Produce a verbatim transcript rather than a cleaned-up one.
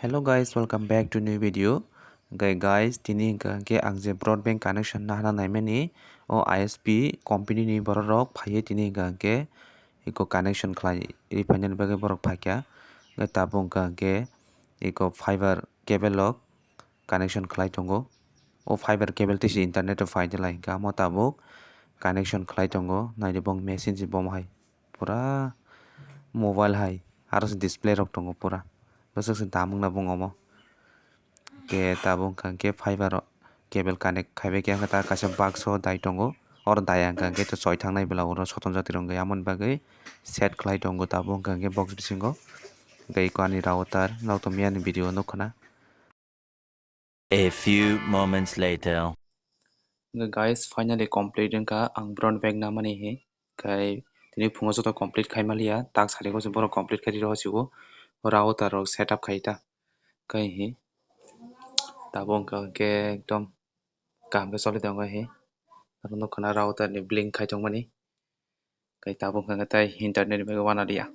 Hello guys, welcome back to new video. Hwnkhe guys, tini hwnkha hwnkhe ang je broadband connection nahana naimani o I S P company ni borok rok phaiwi tini hwnkha hwnkhe eko connection khlai ri phainani bagwi borok phaikha. Hwnkhe tabuk hwnkha hwnkhe eko fiber cable rok connection khlai tongo. O fiber cable tei se internet rok phaidi lai hwnkha, omo tabuk connection khlai tongo. Naidi bong machine se bomo hai pura mobile hai aro se display rok tongo pura. Bwswk se damung na bung omo. Ke tabuk hwnkha hwnkhe fiber o cable connect khaibai khe hwnkha ta kaisa bakso dai tongo. Oro dai hwnkha hwnkhe to choi thangnai bwla oro soton jati rok wngya, amoni bagwi set khlai tongo tabuk hwnkha hwnkhe box bisingo. Hwnkhe eko ani router nok to miyani video nukkhana. A few moments later. Hwnkhe guys, finally complete wngkha ang broadband namani hi. Khai tini phungo joto complete khai maliya, tak sari go se borok complete khai riro hosigo. Router rok setup khai ta. Khai hi. Tabuk hwnkha hwnkhe ekdom kaham khe choli tongo hi. Aro nukha na router ni blink khai tongmani. Khai tabuk hwnkha hwnkhe tai internet ni bagwi wana liya.